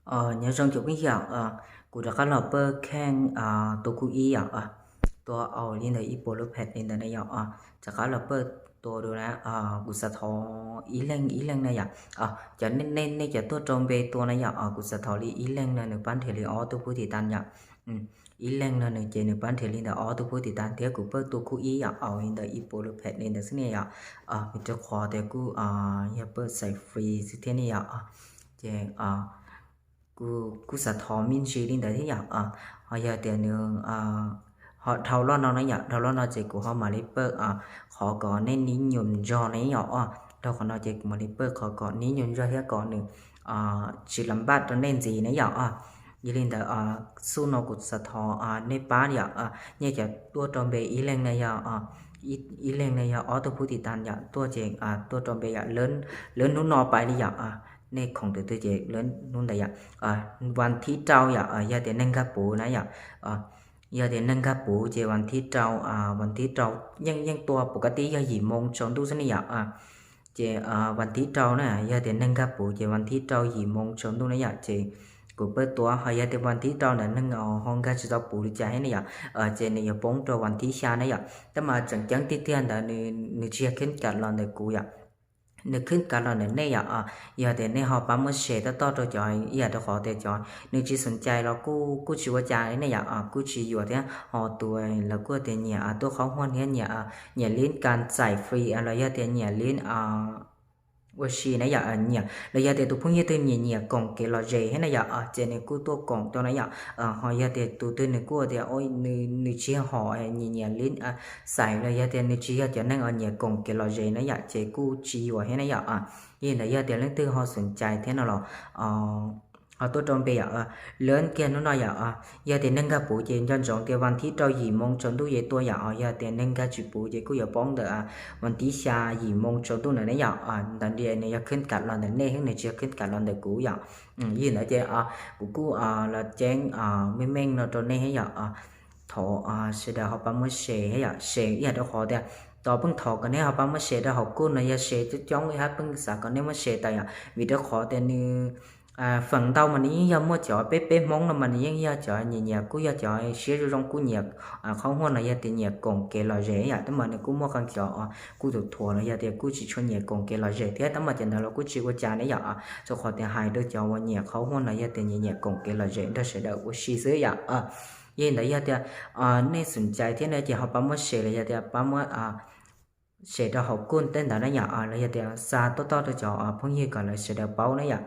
Nyob zoo cov phooj ywg, kuv rov qab los pawj kheej tua khub ib yom, tua au li ntawm ib puas lub phem li ntawd na yom. Rov qab los pawj tua dua na, kuv xav thov ib leeg ib leeg na yom. Cov nej cov tuaj rau npe tua na yom, kuv xav thov li ib leeg no nws pab nrhiav li ob tug phub tiv tas yom. Ib leeg no nws ces nws pab nrhiav li ntawm ob tug phub tiv tas thiab kuv pawj tua khub ib yom, au li ntawm ib puas lub phem li ntawd xwb ne yom. Vim rau qhov tias kuj yog pawj xaiv free xwb thiab ne yom. Ces kuv kuj xav thov me ntsis li ntawd thiab yom. Ho yog tias nws ho dhau loj no na yom, dhau loj no ces kuv ho mam li pawj qhov kom nej nib nyuam ntsog na yom. Dhau qhov no ces kuv mam li pawj qhov kom nib nyuam ntsog thiab kom nws tsis lam npaj rau nej ntxiv na yom. Yog li ntawd xub no kuv xav thov nej pab yom, nej cov tuaj rau npe ib leeg na yog ib leeg no yog ob tug phub tiv tas yom, tuaj ces tuaj rau npe yom, lawv hnub no pais li yom. Nej khoom tus twg ces lawv hnub ntawd yom. Vas thib rau yom, yog tias neeg nkag puv na yom. Yog tias neeg nkag puv ces vas thib rau, vas thib rau yeej yeej tua pus kab tib yog yim moo tsaus ntuj xwb ne yom. Ces vas thib rau na, yog tias neeg nkag puv ces vas thib rau yim moo tsaus ntuj na yom, ces kuv pawj tua. Ho yog tias vas thib rau ntawd neeg ho nkag tsis tau puv li cas thiab ne yom, ces nws yuav poob rau vas thib xya na yom. Tab mas tseem ceeb tiag tiag ntawd nws tsis yog khib kam los ntawm kuv yom, nws khib kam los ntawm nej yom. Yog tias nej ho pab muab share toj toj rau cov ib yam rau qhov tias cov nws tsis xom cai los kuj kuj tsis ua cas li ne yom, kuj tsis yuam thiab. Ho tus lawv kuj tias nyiam tuaj qhov huaj thiab nyiam, nyiam lib kas txais free los yog tias nyiam lib ua si na yom, nyiam los yog tias tus phooj ywg twg nyiam nyiam koom kev lom zem thiab na yom, ces nws kuj tuaj koom tau na yom. Ho yog tias tus twg nws kuj tias nws tsis hom nyiam nyiam lib xais los yog tias nws tsis yog cov neeg uas nyiam koom kev lom zem na yom, ces kuj tsis yuam thiab na yom. Yog li ntawd yog tias leej twg ho xom cai thiab no los ho tuaj rau npe yom, lawv kiag hnub no yom. Yog tias neeg nkag puv ces nco ntsoov tias vas thib rau yim moo tsaus ntuj yeej tua yom, yog tias neeg nkag tsis puv ces kuj yuav poob ntawm vas thib xya yim moo tsaus ntuj ntawd ne yom. Ntawd nws yog khib kam los ntawm nej thiab nws tsis yog khib kam los ntawm kuv yom. Yog li ntawd ces kuv kuj los ceeb meej meej no rau nej thiab yom. Thov sawv daws ho pab muab share thiab yom, share ib yam rau qhov tias tos pheej thov kom nej ho pab muab share rau hauv kuj no yog share coob coob ib hab pheej xav kom nej muab share tas yom, vim rau qhov tias nws feem ntau mas nws yeej yog muaj cov peb peb Hmoob no mas nws yeej yog cov nyiam nyiam kuj yog cov siab zoo zoo kuj nyiam qhov huaj no yog tias nyiam koom kev lom zem yom, tab mas nws kuj muaj qee cov kuj tus thuam los yog tias kuj tsis tshua nyiam koom kev lom zem thiab, tab mas cov ntawd los kuj tsis ua cas ne yom, rau qhov tias hais rau cov uas nyiam qhov huaj no yog tias nyiam nyiam koom kev lom zem nrog sawv daws ua si xwb yom. Yog li ntawd yog tias nej xom cai thiab no ces ho pab muab share los yog tias pab muab share rau hauv kuj tej ntawd na yom, los yog tias xa tuaj toj rau cov phooj ywg kom lawv sawv daws paub na yom.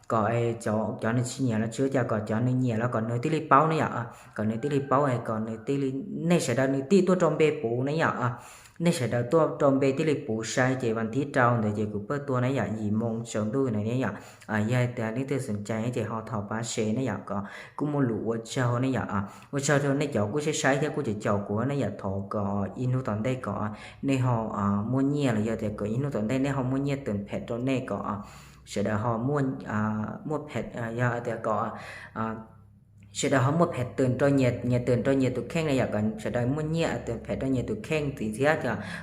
Kom cov nws tsis nyiam los tsis ua cas, kom cov nws nyiam los kom nws thiaj li paub na yom, kom nws thiaj li paub, kom nws thiaj li, nej sawv daws nws thiaj tuaj rau npe puv na yom. Nej sawv daws tuaj rau npe thiaj li puv saib ces vas thib rau ntawd ces kuv pawj tua na yom, yim moo tsaus ntuj na yom. Yog tias leej twg xom cai ces ho thov pab share na yom, kom kuj muaj lus ua tsaug ne yom. Ua tsaug rau nej cov kuj saib saib thiab kuj caum caum kuv ne yom, thov kom ib hnub tom ntej kom nej ho muaj nyiaj los yog tias kom ib hnub tom ntej nej ho muaj nyiaj tus phem rau nej kom sawv daws ho muaj, muaj phem, yog tias kom sawv daws ho muaj phem tus rau nyias, nyias tus rau nyias tus kheej na yom, kom sawv daws muaj nyiaj tus phem rau nyias tus kheej ntxiv thiab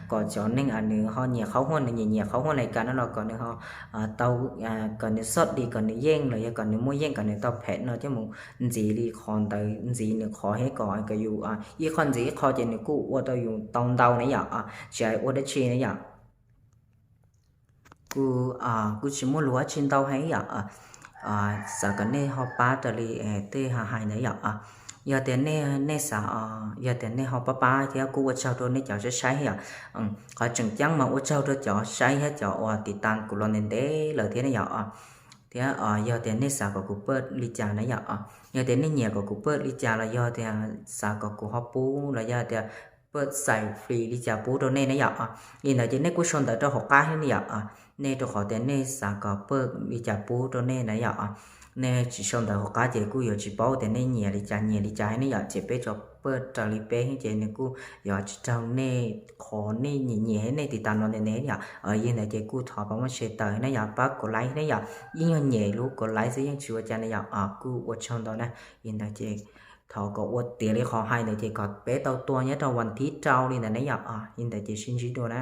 kom cov neeg nws ho nyiam qhov huaj nws nyiam nyiam qhov huaj li cas no los kom nws ho tau, kom nws xoj di kom nws yeej los yog kom nws muaj yeej kom nws tau phem no coj mus ntxiv li qhov ntawd ntxiv nws qhov thiab kom, kom yus ib qho ntxiv ib qho ces nws kuj ua tau yus tau ntau na yom, tsis hais ua dab tsi na yom. Kuj, kuj tsis muaj lus dab tsi ntau heev yom. Xav kom nej ho pab raws li tej hais ntawd yom. Yog tias nej, nej xav, yog tias nej ho pab pab thiab kuj ua tsaug rau nej cov saib saib yom. Qhov tseem ceeb mas ua tsaug rau cov saib thiab cov uas tiv tas kuv los ntev ntev lawm thiab ne yom. Thiab yog tias nej xav kom kuv pawj li cas na yom, yog tias nej nyiam kom kuv pawj li cas los yog tias xav kom kuv ho pub los yog tias pawj xais free li cas pub rau nej na yom. Li ntawd ces nej kuj sau ntawv rau hauv qab thiab ne yom. Nej rau qhov tias nej xav kom pawj li cas pub rau nej na yom. Nej tsis sau ntawv hauv qab ces kuj yuav tsis paub tias nej nyiam li cas nyiam li cas ne yom, ces peb tso pawj raws li peb ces nws kuj yuav tsis raug nej qhov nej nyiam nyiam nej tiv tas no ntev ntev yom. Yog li ntawd ces kuj thov pab muab share tawm na yom, pab kom like ne yom, yeej yog nyem lub kom like xwb yeej tsis ua cas ne yom. Kuj ua tsaug ntau na. Yog li ntawd ces thov kom ua tiav li qhov hais ntawd ces kom peb tau tua nyob rau vas thib rau li ntawd ne yom. Yog li ntawd ces sib ntsib dua na.